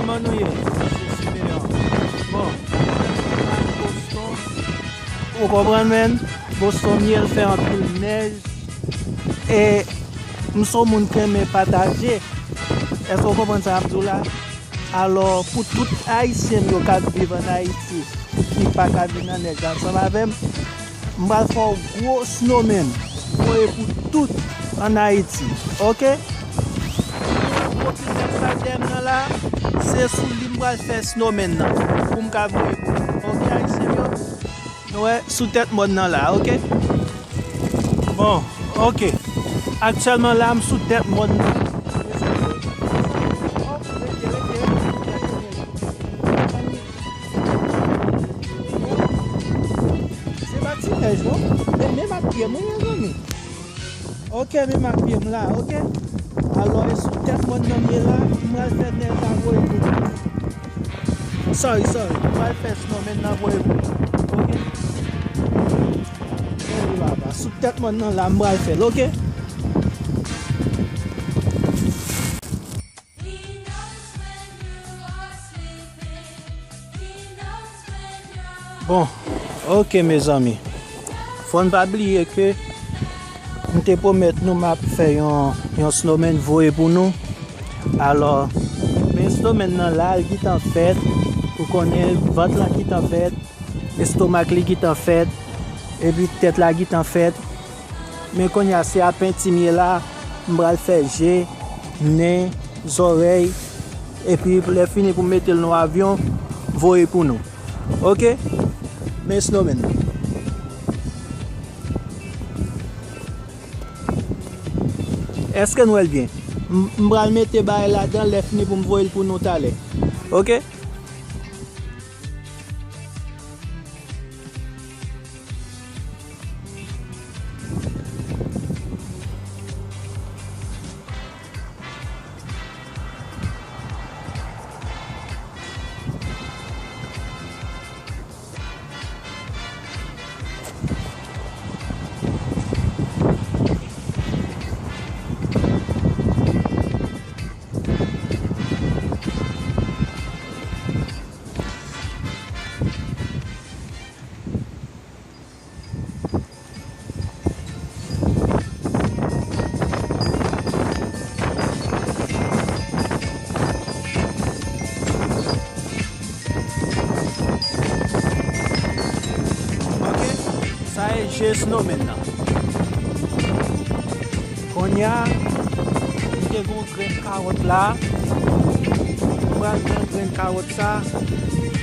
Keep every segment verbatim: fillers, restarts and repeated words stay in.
Kòman nou ye? Se Simeon. Bon, Boston. Ou konprann, menn? Boston, myèl fè anpil nèj. E m se yon moun ki renmen pataje. Èske w konprann sa m ap di w la? Alò, pou tout Ayisyen m yo k ap viv ann Ayiti, ki pa ka vin nan nèj la ansanm avè m, m pral fè yon gwo snowman voye pou tout ann Ayiti. Oke? Gwo pil nèj sa k dèyè m nan la, se sou li m pral fè snowman nan, pou m ka voye pou nou. Oke, Ayisyen m yo? Nou wè, sou tèt mòn nan la, oke? Bon, oke. Aktyèlman la, m sou tèt mòn nan. Se pa ti nèj, non. Men, men ak pye m, wi, mezanmi. Oke, men ak pye m la, oke? Alò, e sou tèt mòn nan m ye la, m pral fè nèj la voye pou nou. Sorry, sorry. M pral fè snowman nan voye pou nou. Oke? Sou tèt mòn nan la, m pral fè l, oke? Bon, oke, mezanmi. Fò n pa bliye ke m te pwomèt nou m ap fè yon, yon snowman voye pou nou. Alò, men snowman nan la, l gentan fèt. Ou konnen, vant lan gentan fèt, estomak li gentan fèt, epi tèt la gentan fèt. Men kounye a, se a penti m ye la, m pral fè je, nen, zòrèy, epi lè fini pou m mete l nan avyon, voye pou nou. Oke? Men snowman. Èske n wè l byen? M, m pral mete bagay ladan, lè fini pou m voye l pou nou talè. Oke? Oke, sa e je snowman nan. Kounye a, m te gen yon grenn kawòt la. M pral pran grenn kawòt sa.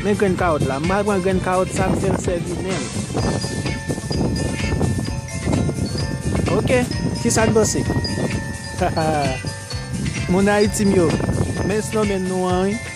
Men grenn kawòt la. M pral pran grenn kawòt sa, m fè l sèvi nen m. Oke, kisa n panse? Moun Ayiti m yo, men snowman nou an, wi.